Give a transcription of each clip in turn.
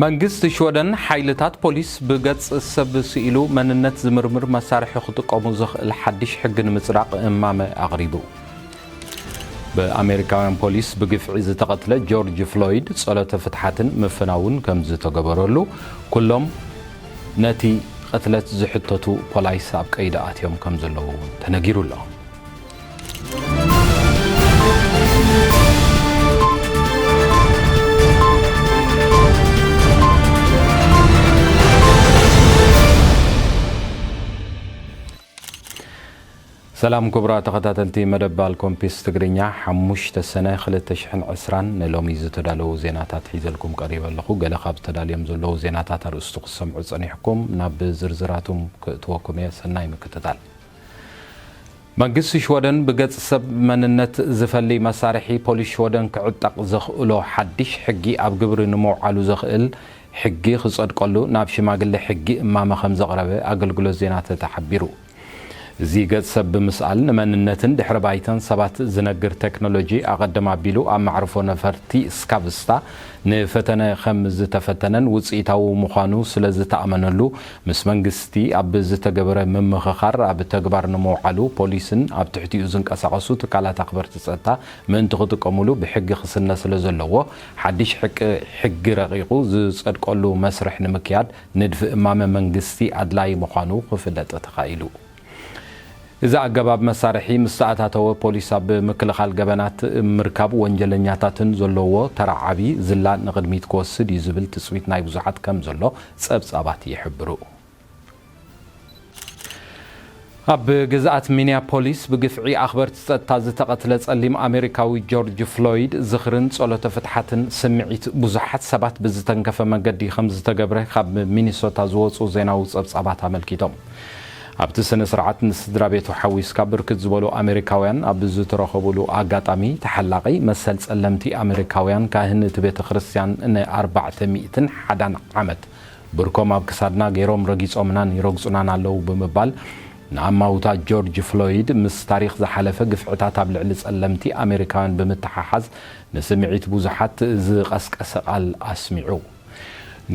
መንግስቲ ሽወደን ሓይልታት ፖሊስ ብገጽ ሰብ ስኢሉ መንነት ዝምርምር መሳርሒ ክጥቀሙ ዘኽእል ሓድሽ ሕጊ ንምጽዳቕ እማመ ኣቕሪቡ። ብኣሜሪካውያን ፖሊስ ብግፍዒ ዝተቐትለ ጆርጅ ፍሎይድ ጸሎተ ፍትሓትን ምፍናውን ከም ዝተገበረሉ፣ ኩሎም ነቲ ቅትለት ዝሕተቱ ፖላይስ ኣብ ቀይዲ ኣትዮም ከም ዘለዉ እውን ተነጊሩ ኣሎ። ሰላም ክቡራት ተኸታተልቲ መደብ ባልኮምፒስ ትግርኛ፣ ሓሙሽተ ሰነ ክልተ ሽሕን ዕስራን ንሎሚ ዝተዳለዉ ዜናታት ሒዘልኩም ቀሪበ ኣለኹ። ገለ ካብ ዝተዳልዮም ዘለዉ ዜናታት ኣርእስቱ ክትሰምዑ ጸኒሕኩም፣ ናብ ዝርዝራቶም ክእትወኩም እየ። ሰናይ ምክትታል። መንግስቲ ሽወደን ብገጽ ሰብ መንነት ዝፈሊ መሳርሒ ፖሊስ ሽወደን ክዕጠቕ ዘኽእሎ ሓድሽ ሕጊ ኣብ ግብሪ ንምውዓሉ ዘኽእል ሕጊ ክጸድቀሉ ናብ ሽማግለ ሕጊ እማመ ከም ዘቕረበ ኣገልግሎት ዜና ተተ ሓቢሩ። እዚ ገጽ ሰብ ብምስኣል ንመንነትን ድሕሪ ባይታን ሰባት ዝነግር ቴክኖሎጂ ኣቐድም ኣቢሉ ኣብ መዕርፎ ነፈርቲ ስካቭስታ ንፈተነ ከም ዝተፈተነን ውጽኢታዊ ምዃኑ ስለ ዝተኣመነሉ፣ ምስ መንግስቲ ኣብ ዝተገበረ ምምኽኻር ኣብ ተግባር ንምውዓሉ ፖሊስን ኣብ ትሕቲኡ ዝንቀሳቐሱ ትካላት ኣኽበርቲ ጸጥታ ምእንቲ ክጥቀሙሉ ብሕጊ ክስነ ስለ ዘለዎ፣ ሓድሽ ሕቂ-፣ ሕጊ ረቂቑ ዝጸድቀሉ መስርሕ ንምክያድ ንድፊ እማመ መንግስቲ ኣድላዪ ምዃኑ ክፍለጥ ተኻኢሉ። እዚ ኣገባብ መሳርሒ ምስ ተኣታተወ፣ ፖሊስ ኣብ ምክልኻል ገበናት ምርካብ ወንጀለኛታትን ዘለዎ ተራ ዓቢ ዝላ ንቕድሚት ክወስድ እዩ ዝብል ትጽቢት ናይ ብዙሓት ከም ዘሎ ጸብጻባት ይሕብሩ። ኣብ ግዝኣት ሚኒያፖሊስ ብግፍዒ ኣኽበርቲ ጸጥታ ዝተቐትለ ጸሊም ኣሜሪካዊ ጆርጅ ፍሎይድ ዝኽርን ጸሎተ ፍትሓትን ስምዒት ብዙሓት ሰባት ብዝተንከፈ መገዲ ከም ዝተገብረ ካብ ሚኒሶታ ዝወጹ ዜናዊ ጸብጻባት ኣመልኪቶም። ኣብቲ ስነ ስርዓት ንስድራ ቤቱ ሓዊስካ ብርክት ዝበሉ ኣሜሪካውያን ኣብ ዝተረኸቡሉ ኣጋጣሚ፣ ተሓላቒ መሰል ጸለምቲ ኣሜሪካውያን ካህን እቲ ቤተ ክርስቲያን ንኣርባዕተ ሚእትን ሓዳን ዓመት ብርኮም ኣብ ክሳድና ገይሮም ረጊጾምናን ይረግጹናን ኣለዉ ብምባል፣ ንኣማውታ ጆርጅ ፍሎይድ ምስ ታሪኽ ዝሓለፈ ግፍዕታት ኣብ ልዕሊ ጸለምቲ ኣሜሪካውያን ብምትሓሓዝ፣ ንስምዒት ብዙሓት ዝቐስቀሰ ቃል ኣስሚዑ።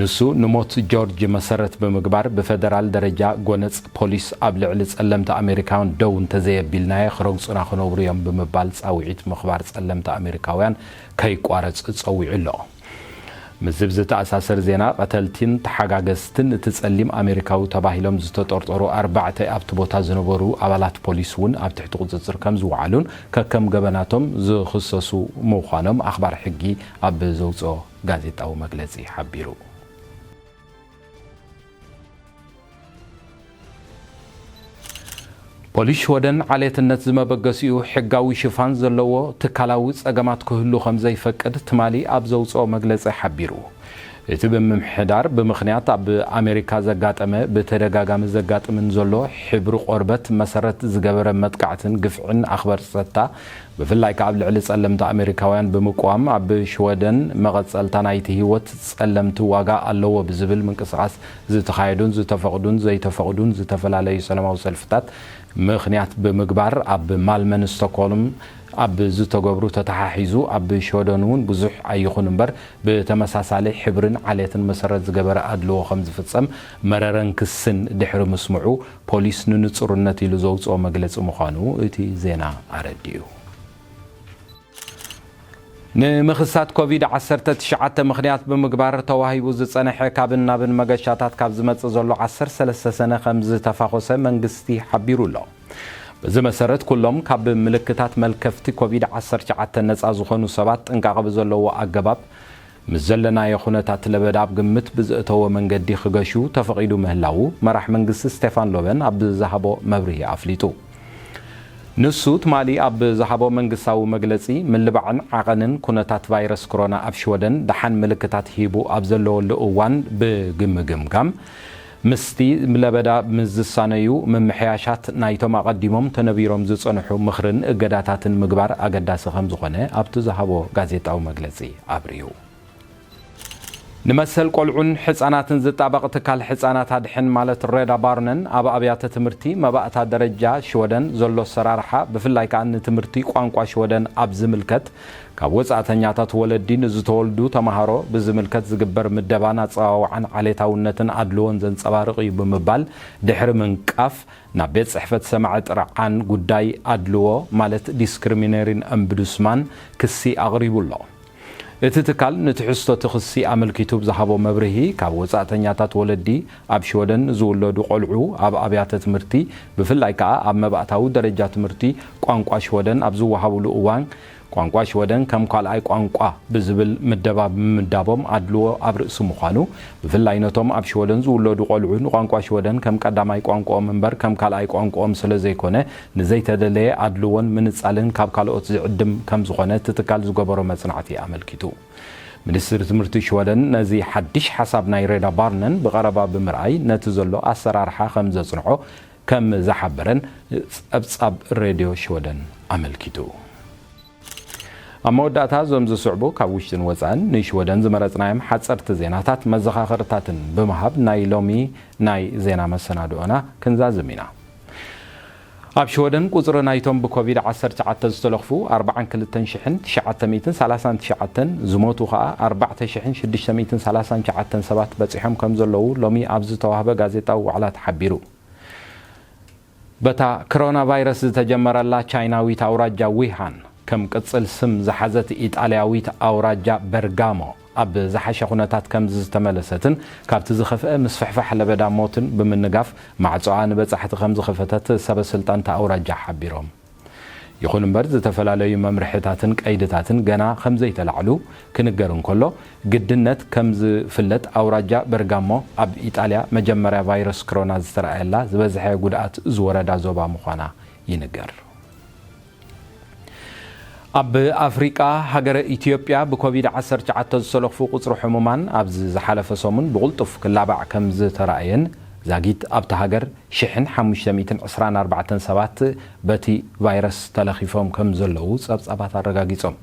ንሱ ንሞት ጆርጅ መሰረት ብምግባር፣ ብፌደራል ደረጃ ጎነጽ ፖሊስ ኣብ ልዕሊ ጸለምቲ ኣሜሪካውያን ደው እንተዘየቢልናዮ ክረግጹና ክነብሩ እዮም ብምባል ጻውዒት ምኽባር ጸለምቲ ኣሜሪካውያን ከይቋረጽ ጸዊዑ ኣሎ። ምስዚ ብዝተኣሳሰር ዜና፣ ቀተልቲን ተሓጋገዝትን እቲ ጸሊም ኣሜሪካዊ ተባሂሎም ዝተጠርጠሩ ኣርባዕተ ኣብቲ ቦታ ዝነበሩ ኣባላት ፖሊስ እውን ኣብ ትሕቲ ቁጽጽር ከም ዝወዓሉን ከከም ገበናቶም ዝኽሰሱ ምዃኖም ኣኽባር ሕጊ ኣብ ዘውጽኦ ጋዜጣዊ መግለጺ ሓቢሩ። ፖሊስ ሽወደን ዓሌትነት ዝመበገሲኡ ሕጋዊ ሽፋን ዘለዎ ትካላዊ ጸገማት ክህሉ ከም ዘይፈቅድ ትማሊ ኣብ ዘውጽኦ መግለጺ ሓቢሩ። እቲ ብምምሕዳር ብምኽንያት ኣብ ኣሜሪካ ዘጋጠመ ብተደጋጋሚ ዘጋጥምን ዘሎ ሕብሪ ቆርበት መሰረት ዝገበረ መጥቃዕትን ግፍዕን ኣኽበርቲ ጸጥታ ብፍላይ ከኣ ኣብ ልዕሊ ጸለምቲ ኣሜሪካውያን ብምቅዋም፣ ኣብ ሽወደን መቐጸልታ ናይቲ ህይወት ጸለምቲ ዋጋ ኣለዎ ብዝብል ምንቅስቓስ ዝተኻየዱን ዝተፈቕዱን ዘይተፈቕዱን ዝተፈላለዩ ሰላማዊ ሰልፍታት ምኽንያት ብምግባር፣ ኣብ ማልመን ስቶክሆልም ኣብ ዝተገብሩ ተተሓሒዙ፣ ኣብ ሽወደን እውን ብዙሕ ኣይኹን እምበር ብተመሳሳሊ ሕብርን ዓሌትን መሰረት ዝገበረ ኣድልዎ ከም ዝፍጸም መረረን ክስን ድሕሪ ምስምዑ፣ ፖሊስ ንንጹርነት ኢሉ ዘውጽኦ መግለጺ ምዃኑ እቲ ዜና ኣረዲኡ። ንምኽሳት ኮቪድ ዓሰርተ ትሽዓተ ምኽንያት ብምግባር ተዋሂቡ ዝጸንሐ ካብን ናብን መገሻታት ካብ ዝመጽእ ዘሎ ዓሰርተ ሰለስተ ሰነ ከም ዝተፋኾሰ መንግስቲ ሓቢሩ ኣሎ። በዚ መሰረት፣ ኩሎም ካብ ምልክታት መልከፍቲ ኮቪድ ዓሰርተ ትሽዓተ ነጻ ዝኾኑ ሰባት ጥንቃቐ ብዘለዎ ኣገባብ ምስ ዘለናዮ ኩነታት ለበዳ ኣብ ግምት ብዘእተወ መንገዲ ክገሹ ተፈቒዱ ምህላዉ መራሕ መንግስቲ ስቴፋን ሎበን ኣብ ዝሃቦ መብርሂ ኣፍሊጡ። ንሱ ትማሊ ኣብ ዝሃቦ መንግስታዊ መግለጺ፣ ምልባዕን ዓቐንን ኩነታት ቫይረስ ኮሮና ኣብ ሽወደን ደሓን ምልክታት ሂቡ ኣብ ዘለወሉ እዋን፣ ብምግምጋም ምስቲ ለበዳ ምስ ዝሳነዩ ምምሕያሻት ናይቶም ኣቐዲሞም ተነቢሮም ዝጸንሑ ምኽርን እገዳታትን ምግባር ኣገዳሲ ከም ዝኾነ ኣብቲ ዝሃቦ ጋዜጣዊ መግለጺ ኣብሪሁ። ንመሰል ቆልዑን ሕጻናትን ዝጣበቕ ትካል ሕጻናት ኣድሕን ማለት ሬዳ ባርነን ኣብ ኣብያተ ትምህርቲ መባእታ ደረጃ ሽወደን ዘሎ ኣሰራርሓ ብፍላይ ከኣ ንትምህርቲ ቋንቋ ሽወደን ኣብ ዝምልከት ካብ ወጻእተኛታት ወለዲ ንዝተወልዱ ተማሃሮ ብዝምልከት ዝግበር ምደባን ኣጸዋውዓን ዓሌታውነትን ኣድልዎን ዘንጸባርቕ እዩ ብምባል ድሕሪ ምንቃፍ ናብ ቤት ጽሕፈት ሰማዒ ጥርዓን ጉዳይ ኣድልዎ ማለት ዲስክሪሚነሪን እምብዱስማን ክሲ ኣቕሪቡ ኣሎ። እቲ ትካል ንትሕዝቶ እቲ ክሲ ኣመልኪቱ ብዝሃቦ መብርሂ ካብ ወጻእተኛታት ወለዲ ኣብ ሽወደን ዝውለዱ ቆልዑ ኣብ ኣብያተ ትምህርቲ ብፍላይ ከኣ ኣብ መባእታዊ ደረጃ ትምህርቲ ቋንቋ ሽወደን ኣብ ዝወሃብሉ እዋን ቋንቋ ሽወደን ከም ካልኣይ ቋንቋ ብዝብል ምደባ ብምምዳቦም ኣድልዎ ኣብ ርእሲ ምዃኑ ብፍላይ ነቶም ኣብ ሽወደን ዝውለዱ ቆልዑ ንቋንቋ ሽወደን ከም ቀዳማይ ቋንቋኦም እምበር ከም ካልኣይ ቋንቋኦም ስለ ዘይኮነ ንዘይተደለየ ኣድልዎን ምንጻልን ካብ ካልኦት ዝዕድም ከም ዝኾነ እቲ ትካል ዝገበሮ መጽናዕቲ ኣመልኪቱ። ሚኒስትሪ ትምህርቲ ሽወደን ነዚ ሓድሽ ሓሳብ ናይ ሬዳ ባርነን ብቐረባ ብምርኣይ ነቲ ዘሎ ኣሰራርሓ ከም ዘጽንዖ ከም ዝሓበረን ጸብጻብ ሬድዮ ሽወደን ኣመልኪቱ። ኣብ መወዳእታ እዞም ዝስዕቡ ካብ ውሽጥን ወጻእን ንሽወደን ዝመረጽናዮም ሓጸርቲ ዜናታት መዘኻኸርታትን ብምሃብ ናይ ሎሚ ናይ ዜና መሰናድኦና ክንዛዝም ኢና። ኣብ ሽወደን ቁጽሪ ናይቶም ብኮቪድ ዓሰርተ ትሽዓተ ዝተለኽፉ ኣርባዓን ክልተን ሽሕን ትሽዓተ ሚእትን ሰላሳን ትሽዓተን፣ ዝሞቱ ኸኣ ኣርባዕተ ሽሕን ሽዱሽተ ሚእትን ሰላሳን ትሽዓተን ሰባት በጺሖም ከም ዘለዉ ሎሚ ኣብ ዝተዋህበ ጋዜጣዊ ዋዕላ ተሓቢሩ። በታ ክሮና ቫይረስ ዝተጀመረላ ቻይናዊት ኣውራጃ ዊሃን ከም ቅጽል ስም ዝሓዘት ኢጣልያዊት ኣውራጃ በርጋሞ ኣብ ዝሓሸ ኩነታት ከም ዝተመለሰትን ካብቲ ዝኸፍአ ምስፍሕፋሕ ለበዳ ሞትን ብምንጋፍ ማዕጾኣ ንበጻሕቲ ከም ዝኸፈተት ሰበ ስልጣን እታ ኣውራጃ ሓቢሮም። ይኹን እምበር ዝተፈላለዩ መምርሕታትን ቀይድታትን ገና ከም ዘይተላዕሉ ክንገር እንከሎ ግድነት ከም ዝፍለጥ ኣውራጃ በርጋሞ ኣብ ኢጣልያ መጀመርያ ቫይረስ ክሮና ዝተረኣየላ ዝበዝሐ ጉድኣት ዝወረዳ ዞባ ምዃና ይንገር። ኣብ ኣፍሪቃ ሃገረ ኢትዮጵያ ብኮቪድ ዓሰርተ ትሽዓተ ዝተለኽፉ ቁጽሪ ሕሙማን ኣብዚ ዝሓለፈ ሰሙን ብቕልጡፍ ክላባዕ ከም ዝተራእየን ዛጊት ኣብታ ሃገር ሽሕን ሓሙሽተ ሚእትን ዕስራን ኣርባዕተን ሰባት በቲ ቫይረስ ተለኺፎም ከም ዘለዉ ጸብጻባት ኣረጋጊጾም።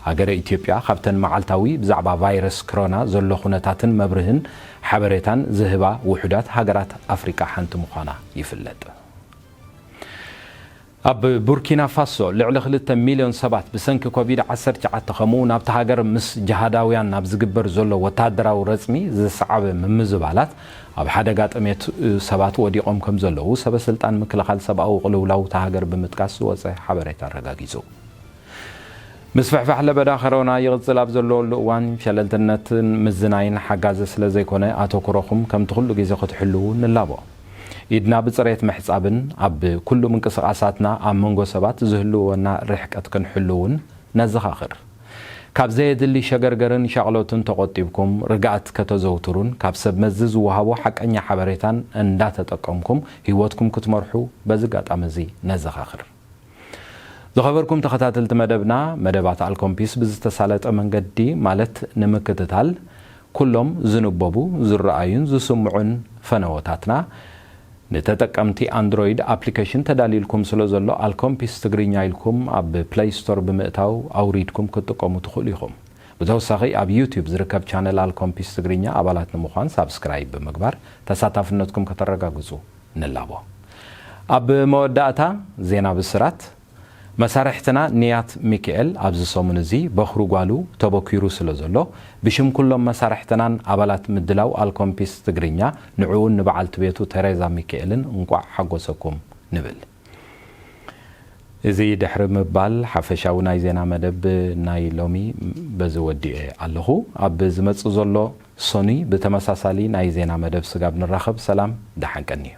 ሃገረ ኢትዮጵያ ካብተን መዓልታዊ ብዛዕባ ቫይረስ ክሮና ዘሎ ኩነታትን መብርህን ሓበሬታን ዝህባ ውሑዳት ሃገራት ኣፍሪቃ ሓንቲ ምዃና ይፍለጥ። ኣብ ቡርኪና ፋሶ ልዕሊ ክልተ ሚልዮን ሰባት ብሰንኪ ኮቪድ ዓሰርተ ትሽዓተ ከምኡ ናብቲ ሃገር ምስ ጅሃዳውያን ናብ ዝግበር ዘሎ ወታደራዊ ረጽሚ ዝሰዓበ ምምዝባላት ኣብ ሓደጋ ጥሜት ሰባት ወዲቖም ከም ዘለዉ ሰበ ስልጣን ምክልኻል ሰብኣዊ ቅልውላው እታ ሃገር ብምጥቃስ ዝወጸ ሓበሬታ ኣረጋጊጹ። ምስፍሕፋሕ ለበዳ ከሮና ይቕጽል ኣብ ዘለወሉ እዋን ሸለልትነትን ምዝናይን ሓጋዚ ስለ ዘይኮነ ኣተኩሮኹም ከምቲ ኩሉ ግዜ ክትሕልዉ ንላቦ። ኢድና ብጽሬት ምሕጻብን ኣብ ኩሉ ምንቅስቓሳትና ኣብ መንጎ ሰባት ዝህልወና ርሕቀት ክንሕሉ እውን ነዘኻኽር። ካብ ዘየድሊ ሸገርገርን ሻቕሎትን ተቖጢብኩም ርግኣት ከተዘውትሩን ካብ ሰብ መዚ ዝወሃቦ ሓቀኛ ሓበሬታን እንዳተጠቀምኩም ህይወትኩም ክትመርሑ በዚ ኣጋጣሚ እዚ ነዘኻኽር። ዝኸበርኩም ተኸታተልቲ መደብና፣ መደባት ኣልኮምፒስ ብዝተሳለጠ መንገዲ ማለት ንምክትታል ኩሎም ዝንበቡ፣ ዝረኣዩን ዝስምዑን ፈነወታትና ንተጠቀምቲ ኣንድሮይድ ኣፕሊኬሽን ተዳልዩልኩም ስለ ዘሎ ኣልኮምፒስ ትግርኛ ኢልኩም ኣብ ፕለይ ስቶር ብምእታው ኣውሪድኩም ክትጥቀሙ ትኽእሉ ኢኹም። ብተወሳኺ ኣብ ዩቲዩብ ዝርከብ ቻነል ኣልኮምፒስ ትግርኛ ኣባላት ንምዃን ሳብስክራይብ ብምግባር ተሳታፍነትኩም ከተረጋግጹ ንላቦ። ኣብ መወዳእታ ዜና ብስራት። መሳርሕትና ንያት ሚካኤል ኣብዚ ሰሙን እዚ በኹሪ ጓሉ ተበኲሩ ስለ ዘሎ ብሽም ኩሎም መሳርሕትናን ኣባላት ምድላው ኣልኮምፒስ ትግርኛ ንዕኡን ንበዓልቲ ቤቱ ተሬዛ ሚካኤልን እንቋዕ ሓጎሰኩም ንብል። እዚ ድሕሪ ምባል ሓፈሻዊ ናይ ዜና መደብ ናይ ሎሚ በዚ ወዲኤ ኣለኹ። ኣብ ዝመጽእ ዘሎ ሰኑይ ብተመሳሳሊ ናይ ዜና መደብ ስጋብ ንራኸብ ሰላም ደሓን ቀንዩ።